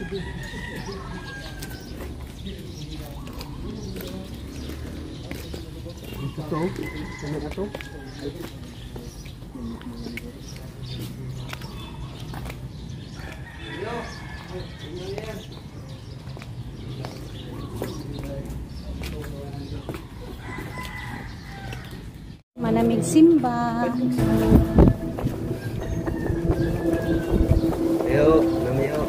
Ito, ano na to? Manamig simba. Ayo, namiyo.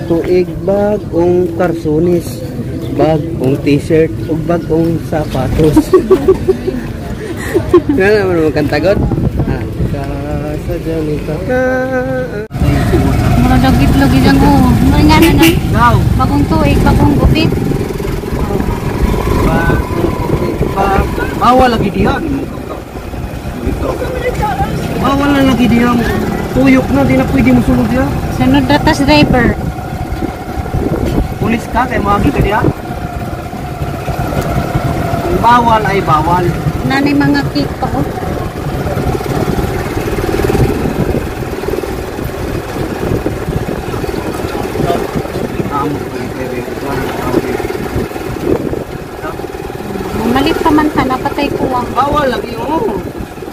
Tuig bagong karsunis, bagong t-shirt ug bagong sapatos. Nga naman magkantagot. Ah, kasadya ni ka. Mura daw itlog isang o. Mura nga na na. Bagong tuig, bagong gupit. Bawal lagi diha. Bawal na lagi diha. Tuyok na, di na pwede mo sulod diha. Sunod ratas driver. Pulis ka, kay magi ka diha. Kung bawal ay bawal. Nanay mga cake pa oh. Malit pa man ta, napatay kuwang. Bawal lagi oh.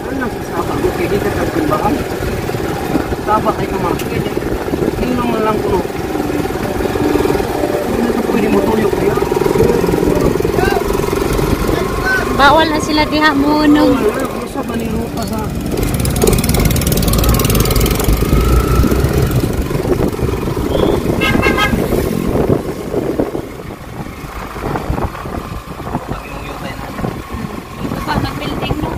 Ano nang sasaba mo? Kaya di ka tagtimbahan. Saba kay kamakit. Hindi naman lang kuno. Hindi na pwede mo tuyok diha. Bawal na sila diha mo nung. Bawal na. Kung sa manilupa sa... Ito pa mag-building no.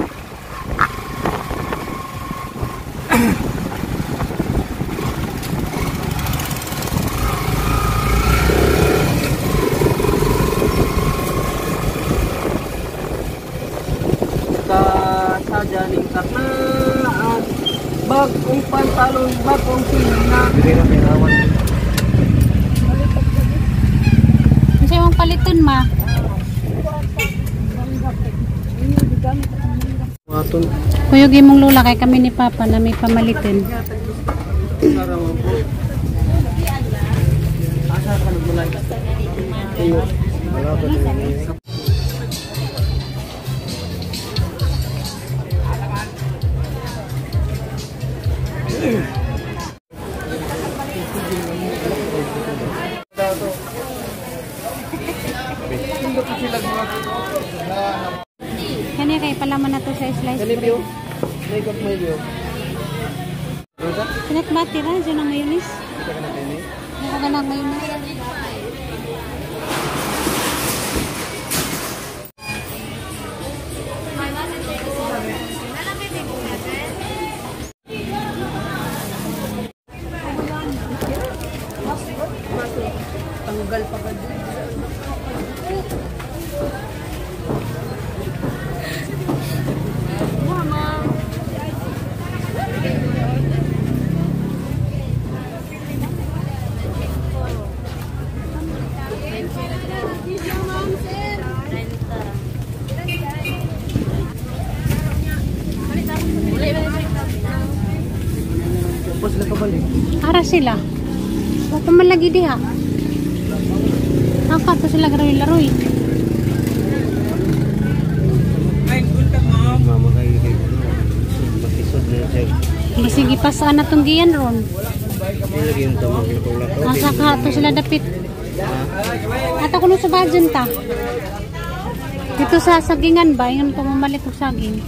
Kasadya ning karnaan, bagong pantalon, bagong sina. Unsa imong paliton ma? Kuyog imong lola kay kami ni Papa na may pamalitin. Kani kay palaman na to sa slice bread. Pinat ba tira dyan ang mayonnaise? Ano ka ng mayonnaise? Tanggal pa ka dyan. Ara sila. Wa pa man lagi diha. Naka to sila garoy-laroy. Basig ipasaan na tong giyan ron. Asa ka to sila dapit. Ata kuno sa bajan ta. Dito sa sagingan ba ingon ko mamalit og saging.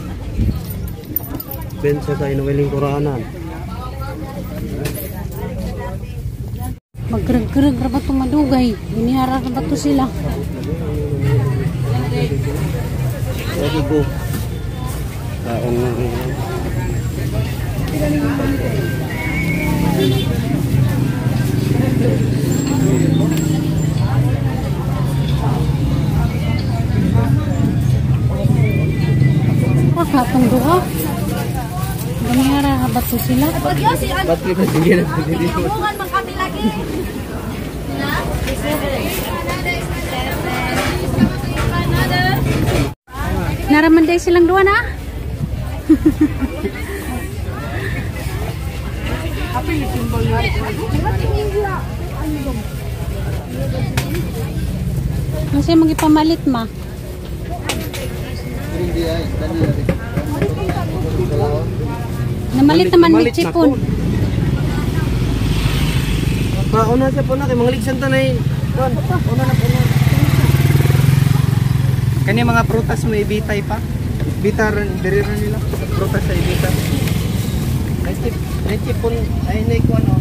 Bensa sa inuwiling kuranan. Maggreg-greg ra ba ito madugay? Binihara ra ba ito sila? Ready go. Kaon na rin. Baka itong duha. Binihara ra ba ito sila? Ba't kita sige na dito? Naraman day silang duwa na. Ano siya magipamalit ma? Namalit naman may chipon. Mauna siya po na kay mga ligsan tanay. Don, una na po na. Kani mga prutas mo ibitay pa. Bita ron, diri ron nila. Prutas sa ibita. Ay chipon, ay nay ko ano.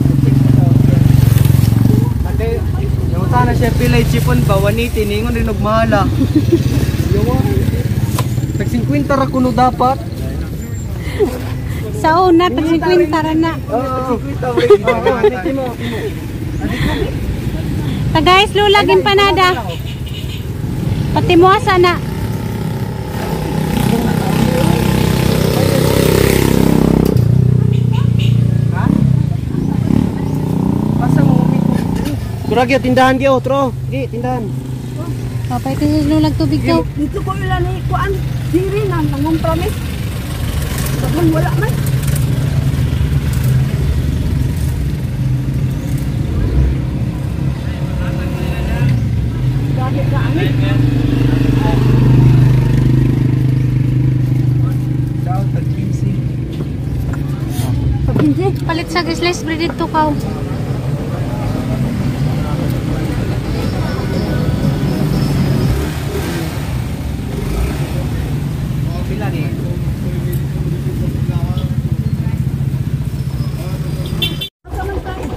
Ate, yung na siya pilay chipon ba 180 ningon rin og mahala. Tag 50 ra kuno dapat. Sa una, tag 50 ra na. Oo, 50 mo. Ta guys, lulag empanada. Pati mo asa na. Asa mo Kurag ya tindahan gi otro. Gi tindahan. Papay ko sa lulag tubig daw. Dito ko ila ni kuan diri na nangumpra mi. Daghang wala man. Gagi ka ani. Ciao, tag 15. Pag Palit sa slice bread dito kaw. Pila ni?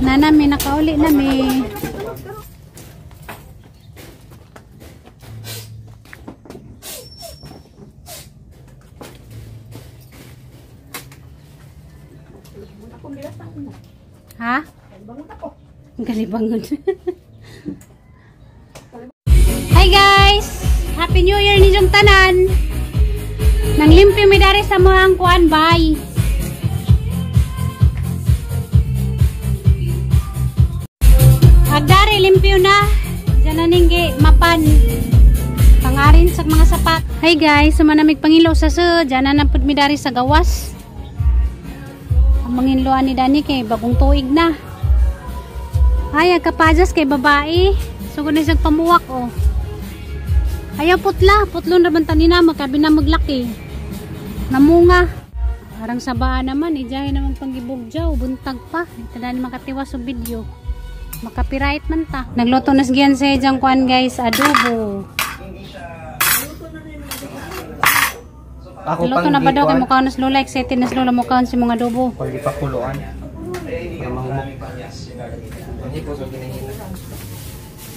Nana, may nakauli na may. Ha? Galibangon. Hi guys! Happy New Year ninyong tanan! Nang limpyo mi dari sa mga kuan, bye! Agdari limpyo na. Diyan na ninggi mapan. Pangarin sa mga sapat. Hi guys, sumanamig pangilo sa sa. Diyan na napud mi dari sa gawas. Ang manginloan ni Dani kay bagong tuig na. Ay, agkapajas kay babae. Sugod na siyang pamuwak oh. Ayaw putla, putlon ra man tanina makabi na maglaki. Namunga. Arang sabaan naman, ijahe naman panggibugjaw, buntag pa. Ito ni makatiwas og video. Makapiright man ta. Nagluto na siyan sa ijang kuan guys, adobo. Ako Luto na ba daw kay mukha nas lola, excited nas lola mukha si mga adobo. Pagpakuluan. Para mahumok.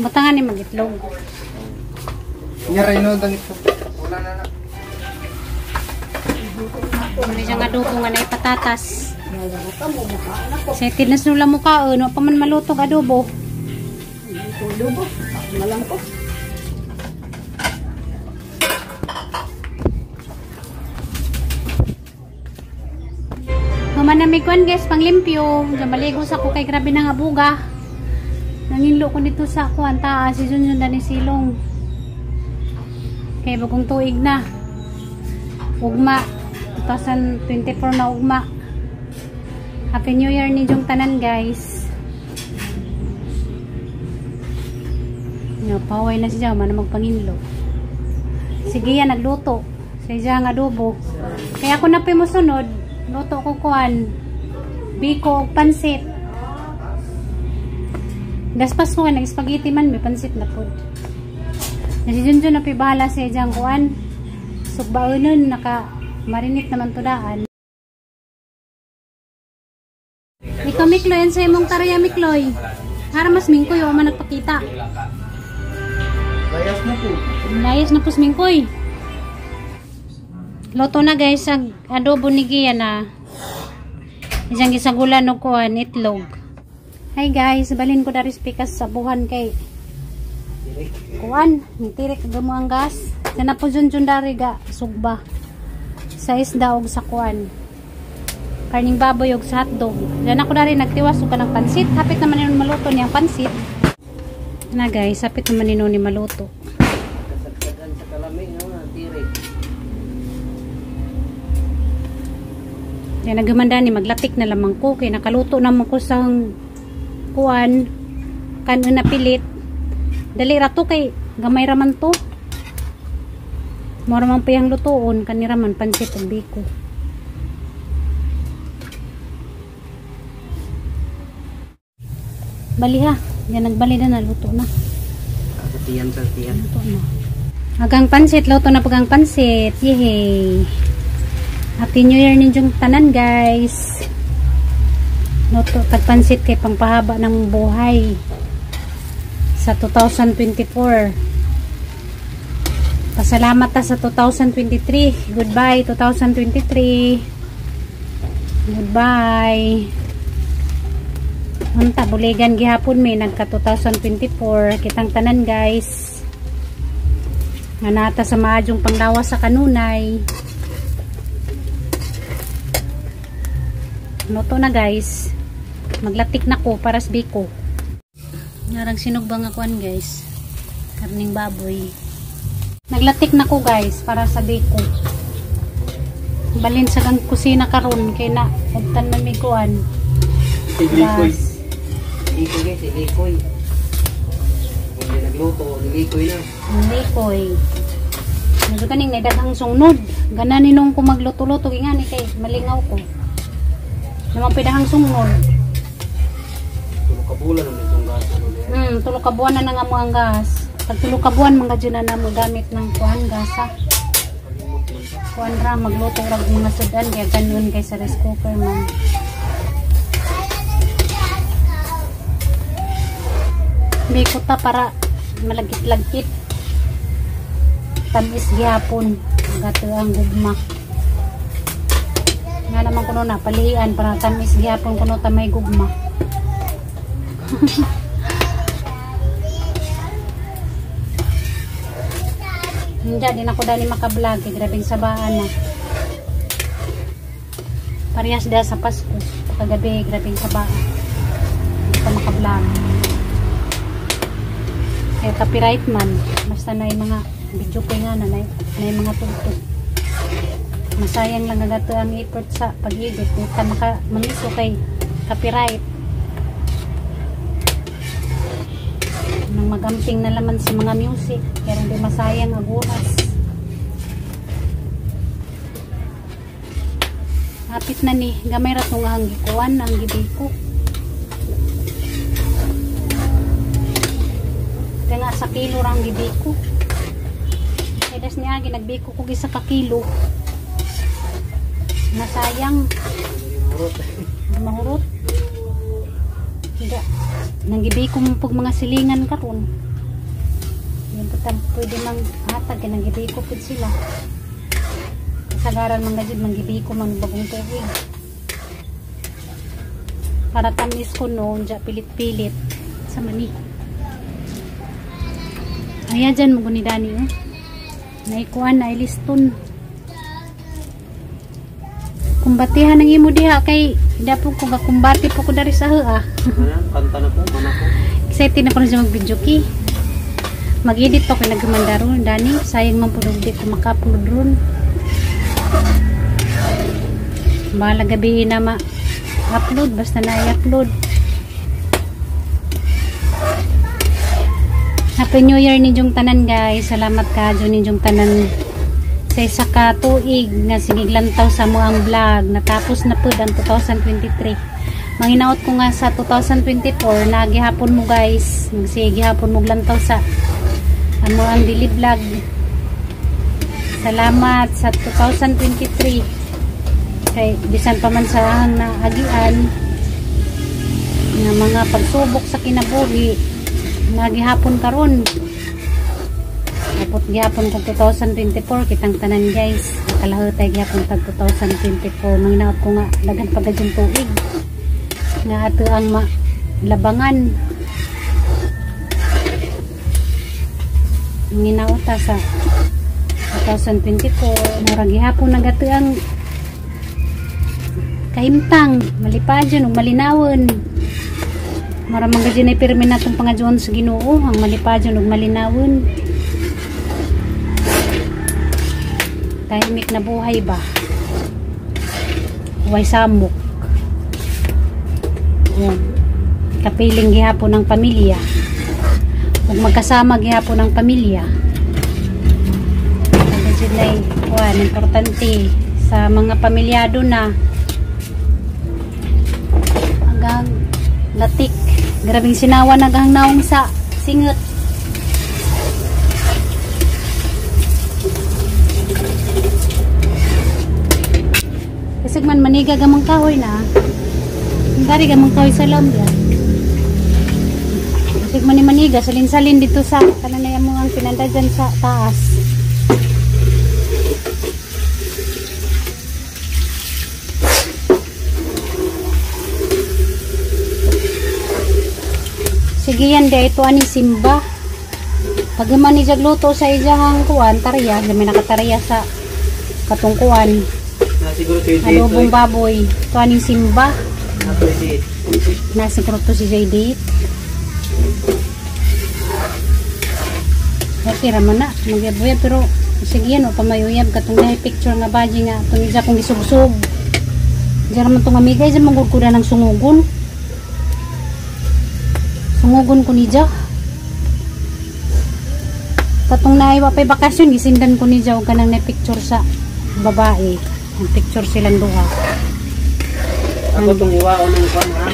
Batangan ni magitlog. Nya reno dang ito. Wala na na. Muna siyang adobo nga na patatas. Excited nas lola mukha, no pa man malutog adobo. Adobo, malang ko. Mamanamig kuan guys, panglimpyo. Diyan maligo sa ko kay grabe na nga buga. Nanginlo ko nito sa kuan taas si Junjun dani silong. Kay bagong tuig na. Ugma 2024 na ugma. Happy New Year ni Jung tanan guys. No, paway na siya man magpanginlo. Sige yan nagluto. Siya ang adobo. Kaya ako na mo sunod, luto ko kuan. Biko og pansit. Daspas ko nag spaghetti man may pansit na pud. Na si Junjun na pibahala siya diyang kuan. Sugbaonon naka marinate naman to daan. Ikaw Mikloy, yan sa imong taraya Mikloy. Para mas mingkoy o man nagpakita. Layas na po. Layas na po mingkoy. Luto na guys ang adobo ni Gia na. Isang gisagulan og kuan itlog. Hi guys, balin ko dari pikas sa buhan kay kuan, nitirik gamo ang gas. Sana po Junjun dari ga sugba sa isda og sa kuan. Karning baboy og sa hotdog. Diyan ako dari nagtiwas og kanang pansit. Hapit naman ninon maluto niyang pansit. Na guys, hapit naman ninon ni maluto. Kasagsagan sa kalami no, tirik. Yan nagumanda ni maglatik na lamang ko kay nakaluto naman ko sa kuan kanon na pilit. Dali ra to kay gamay ra man to. Mura man payang lutoon kanira man pansit ug biko. Bali ha, yan nagbali na naluto na. Tiyan sa tiyan. Luto na. Agang pansit, luto na pag ang pansit. Yehey. Happy New Year ninyong tanan, guys. Luto tagpansit kay pangpahaba ng buhay sa 2024. Pasalamat ta sa 2023. Goodbye 2023. Goodbye. Unta buligan gihapon may nagka 2024 kitang tanan, guys. Nga nata sa maadyong panglawas sa kanunay. Luto na, guys. Maglatik na ko para sa biko. Narang sinugbang akuan, guys. Karning baboy. Naglatik na ko, guys, para sa biko. Balin sa kang kusina karon kay na ubtan man mi kuan. Likoy. Likoy, guys, likoy. Kung di nagluto, likoy na. Likoy. Medyo kaning naidaghang sungnod. Ganan ninong ko magluto-luto ingani kay malingaw ko. Namang pidahang sungnod. Tulo ka bulan na itong gas. Tulo ka buwan na nga mo ang gas. Pag tulo ka buwan mga dyan na mo gamit ng kuan gasa. Kuan ra magluto ra og mga sudan kaya ganun kay sa rice cooker man. Biko ta para malagkit-lagkit. Tamis gihapon gato ang gugma. Nga naman kuno na palian para tamis gihapon kuno ta may gugma. Hindi din ako dani maka-vlog kay grabeng sabaan na. Parehas da sa Pasko kagabi grabeng sabaan. Hindi pa maka-vlog. Kaya copyright man basta na yung mga video ko nga na na yung mga tugtog. Masayang lang agato ang effort sa pag-edit. Hindi ka maka maniso kay copyright. Nang magamping na laman sa mga music, pero hindi masayang ang oras. Hapit na ni gamay ra tong ang gikuan ang gibiko. Kaya nga sa kilo ra ang gibiko. Kaya das niya ginagbiko ko isa ka kilo. Nasayang. Mahurot. Hindi. Nanggibiko mo pag mga silingan karon. Yan po pwede mang hatag kay nanggibiko pud sila. Kasagaran man gajud manggibiko man bagong tubig. Para tamis ko no, dya pilit-pilit sa mani. Aya dyan mo guni dani oh. Naikuan na iliston. Kumbatihan ang imo diha kay dapo ko gakumbati po ko dari sa ah. Kanta na po, mana ko. Excited na ko na siya mag-video ki. Mag-edit pa ko nagmandaro dani, sayang man pud di ko maka-upload ron. Bahala gabi na ma-upload basta na i-upload. Happy New Year ninyong tanan, guys. Salamat ka ninyong tanan sa isa ka tuig nga sigiglantaw sa mo ang vlog. Natapos na pud ang 2023. Manginaot ko nga sa 2024 na gihapon mo, guys. Magsige gihapon mo lantaw sa amo ang daily vlog. Salamat sa 2023. Kay bisan pa man sa ahang naagian nga mga pagsubok sa kinabuhi, nagihapon karon. Tapos gihapon kong 2024 kitang tanan, guys. Nakalahutay gihapon tag 2024. Manginaot ko nga daghan pa gid tuig nga ato ang labangan. Manginaot ta sa 2024 murag gihapon nagato ang kahimtang, malipadyon ug malinawon. Mura man gid nay pirmi natong pangadyoon sa Ginoo ang malipadyon ug malinawon. Tahimik na buhay ba? Way samok. O, kapiling gihapon ng pamilya. Ug magkasama gihapon ng pamilya. Kasi na kuan, importante sa mga pamilyado na hanggang latik. Grabing sinawa naghang naong sa singot. Kasi man maniga gamang kahoy na. Dari gamang kahoy sa lambya. Kasi man ni maniga salin-salin dito sa kananay mo ang pinanda dyan sa taas. Sige yan di ito ani simba. Pag man ni luto sa ijahang kuan tarya, may nakatarya sa katungkuan. Adobong baboy. Ito aning simba. Nasiguro to si JD. Okay raman na. Magyabuyab pero sige yan o pamayuyab katong nahi picture nga baji nga itong isa kong gisugsug. Diyan raman itong amigay. Diyan manggurkuda ng sungugon. Sungugon ko niya. Katong nahi wapay bakasyon gisindan ko niya og kanang na picture sa babae. Ang picture silang duha. Ako itong iwaon ng kwan, ha?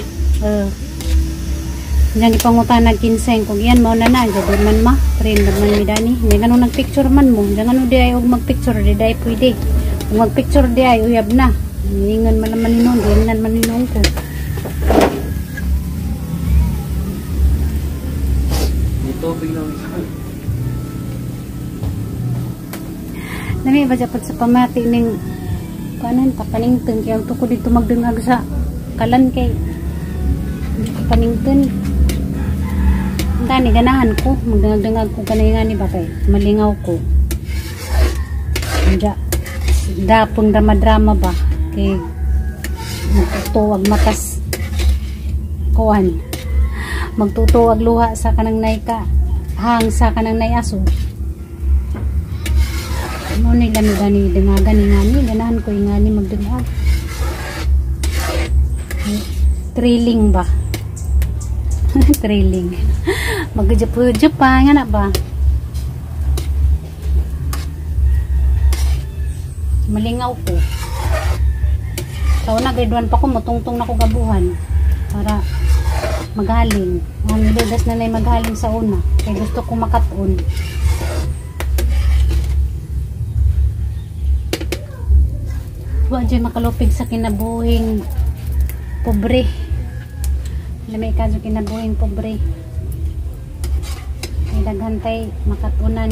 Diyan ipangutan nagkinseng. Kung yan, mauna na. Diyan man ma. Friend man mi dani. Hindi nga nung nagpicture man mo. Diyan nga nung di ay og magpicture. Di ay pwede. Kung magpicture di ay uyab na. Hiningan man naman inon. Hiningan man inon ko. May tubig na isa. Nami ba dapat sa pamati ning kanan papanington kay ang tukod dito magdungag sa kalan kay papanington. Gani ganahan ko magdungag-dungag ko kanay ngani ba kay malingaw ko. Anja dapong drama-drama ba kay magtutuwag matas kuan magtutuwag luha sa kanang nayka hang sa kanang nay aso. Mo ni lami gani dungagan ni ngani ganahan ko ingani magdungag. Thrilling ba? Thrilling. Magjup-jup pa nga na ba? Malingaw ko. Sa una grade 1 pa ko mutungtong na ko gabuhan para magaling. Ang ludas na nay magaling sa una kay gusto ko makat-on. Wa dyan makalupig sa kinabuhing pobre. Lamay ka dyan kinabuhing pobre. May daghantay makatunan.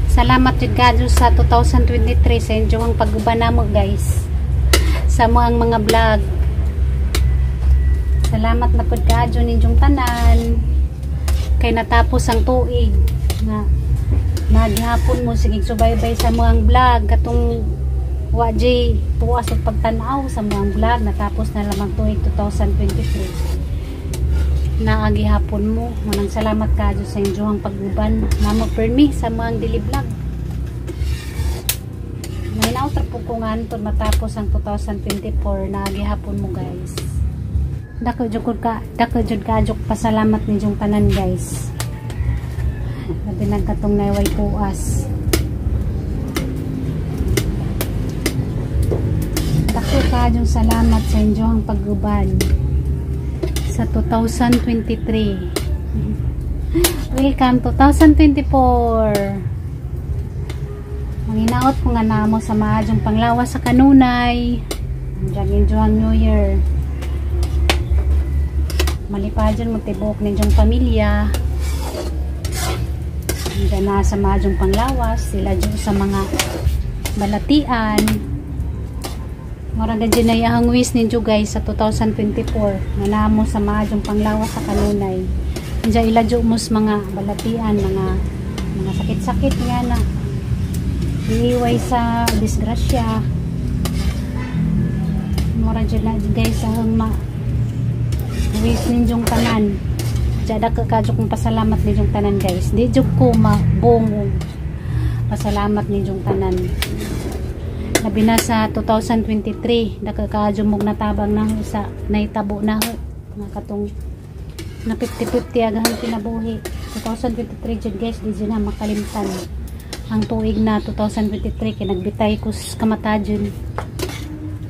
Salamat jud kadyo sa 2023 sa inyong pag-uban namo guys. Sa mo ang mga vlog. Salamat na pud kadyo ninyong tanan. Kay natapos ang tuig nga naghapon mo sige subaybay sa mo ang vlog katong wa jay tuwas og pagtan-aw sa mga vlog natapos na lamang tuig 2023. Naagi hapon mo. Manang salamat kadyo sa inyong pag-uban namo permi sa mga dili vlog. May nautro po ko nga antod matapos ang 2024 naagi hapon mo guys. Dako jud ka, dako jud kadyo pasalamat ninyong tanan guys. Labi nagkatong nayway puas. Dako kadyong salamat sa inyong pag-uban sa 2023. Welcome 2024. Manginaot ko nga namo sa maadyong panglawas sa kanunay. Andiyan inyong New Year. Malipadyon magtibok ninyong pamilya. Andiyan na sa maadyong panglawas sila dyan sa mga balatian. Murag dyan na iyang wish ninyo guys sa 2024. Nga mo sa maadyong panglawas sa kanunay. Andiyan iladyo mo sa mga balatian, mga sakit-sakit nga na. Iiway sa disgrasya. Murag dyan na guys ang ma wish ninyong tanan. Diyan ka kadyo kong pasalamat ninyong tanan guys. Di jud ko mabungog pasalamat ninyong tanan. Labi na sa 2023 dako kaadyo mog natabang na sa nahitabo na nga katong na 50-50 agahan kinabuhi. 2023 jud guys, di jud na makalimtan ang tuig na 2023 kay nagbitay ko sa kamata jud.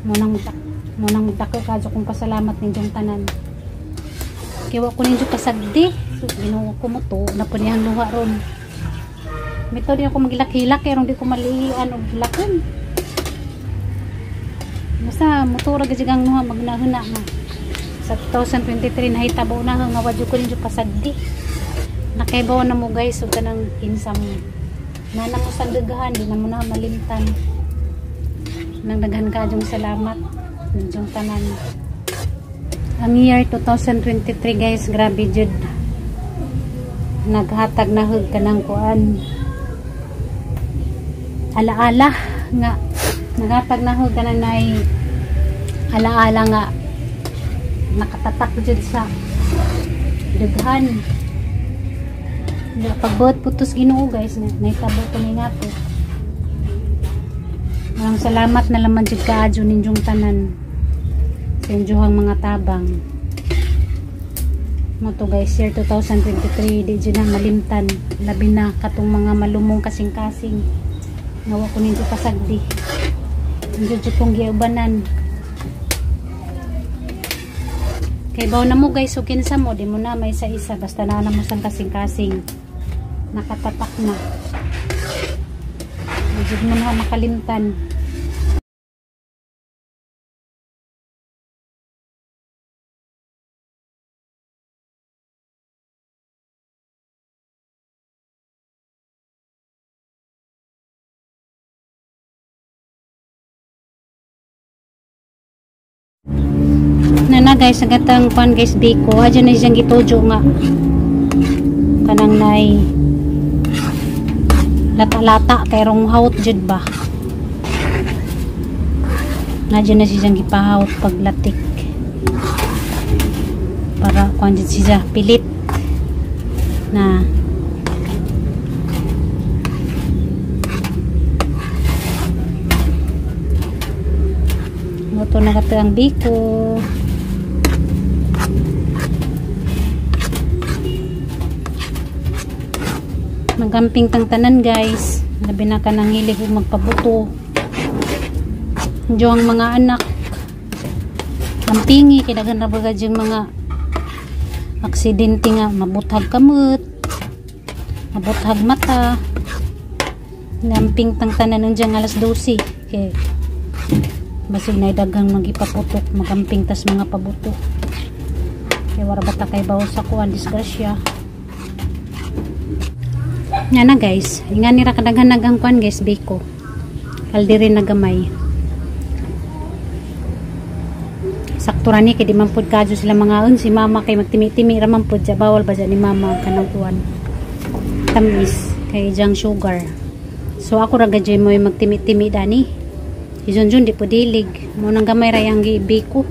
Munang dako kaadyo kong pasalamat ninyong tanan. Kay wa ko ninyo kasagdi. So, Ginoo ko mo to na po niyang luha ron. Mito di ako maghilak-hilak kay ron di ko malihian og hilakon. Basta motora gid ang nuha magnahuna nga. Sa 2023 nahitabo na nga wa jud ko ninyo pasagdi. Nakaibaw na mo guys og kanang kinsa mo. Na mo sa daghan di na mo na malimtan. Nang daghan kaayong salamat ninyong tanan. Ang year 2023 guys, grabe jud. Naghatag na hug kanang kuan. Alaala nga naghatag na hug kanang nay alaala nga nakatatak jud sa daghan. Pagbuot putos Ginoo guys, nahitabo ko ni nga to. Maraming salamat na laman jud kaadyo ninyong tanan sa inyong mga tabang. Mo to guys, year 2023 di jud na malimtan, labi na katong mga malumong kasing-kasing. Nawa ko ninyo pasagdi. Ninyo jud kong giubanan. Kay baw na mo guys, so kinsa mo di mo na may isa-isa basta naa na mo sang kasing-kasing. Nakatatak na. Di jud mo na makalimtan. Na guys, ang gatang kuan guys biko, adyo na siyang gitujo nga kanang nay lata-lata kay rong hawt jud ba. Nadyo na siyang gipahawt paglatik para kuan jud siya pilit na. Moto na kato ang biko. Magamping tang tanan guys, labi na ka nang hilig og magpabuto. Diyo ang mga anak ampingi kay daghan ra baga yung mga aksidente nga mabuthag kamot, mabuthag mata. Namping tang tanan unjang alas 12 kay basig na daghang magipaputok, magamping tas mga pabuto. Kay wara bata kay bawo sa kuan disgrasya. Nga na guys, nga nira kadaghan nagang kuan guys biko. Kaldiri na gamay. Sakto ra ni kay di man pud kadyo sila mangaon si mama kay magtimi-timi ra man pud dya, bawal ba dya ni mama kanang kuan. Tamis kay jang sugar. So ako ra gadyo mo magtimi-timi dani. Si Junjun di pud dilig. Mo nang gamay ra yang gibiko.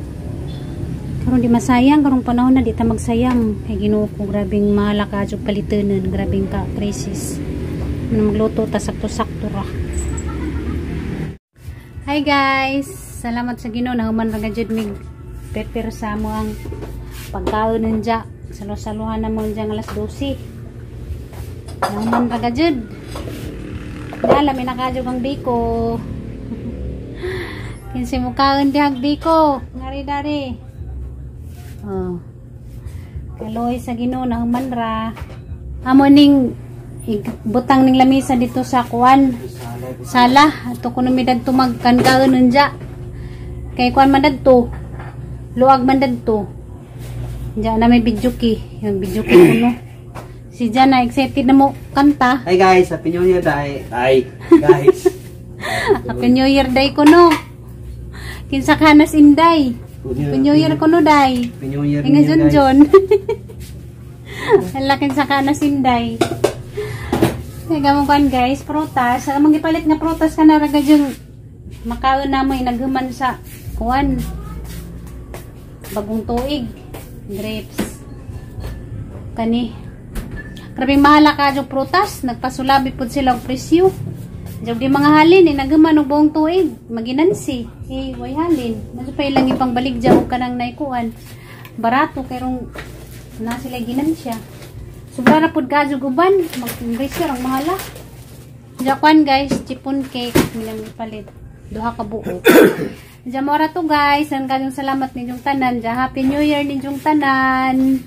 Karon di masayang karong panahon na di ta magsayang kay Ginoo ko grabing mahala ka jud palitenon, grabing ka crisis. Ano magluto ta sakto-sakto ra. Hi guys, salamat sa Ginoo nahuman ra jud mig prepare sa amo ang pagkaon nunja. Salo-saluhan na mo unja alas 12. Nahuman ra jud. Dala mi nakajud ang biko. Kinsi mo kaon dihag biko, ngari dari. Oh. Kaloy sa Ginoo nahuman ra. Amo ning butang ning lamisa dito sa kuan. Sala ato kuno mi dadto magkankaon unja. Kay kuan man dadto. Luag man dadto. Diya na may video key, yung video key kuno. Si Jana excited na mo kanta. Hi guys, Happy New Year day. Hi guys. Happy New Year day kuno. Kinsa kanas inday. Happy New Year kuno day. Happy New Year. Inga John John. Hala kinsa kanas inday. Kaya mo kuan guys, prutas. Among gipalit nga prutas kana ra gadyong makaon na mo inaghuman sa kuan. Bagong tuig, grapes. Kani. Grabe mahala ka yung prutas, nagpasulabi pud sila og presyo. Jog di mga halin eh, nagaman og buong tuig, maginansi. Eh, way halin. Naso pa ilang ipang baligya og kanang naikuan. Barato kay rong na sila ginansya. Sobra na pud kadyo uban, mag-presyo ang mahala. Japan guys, chiffon cake milang ipalit. Duha ka buok. Diya mora to, guys. Ang kanyang salamat ninyong tanan. Diya, Happy New Year ninyong tanan.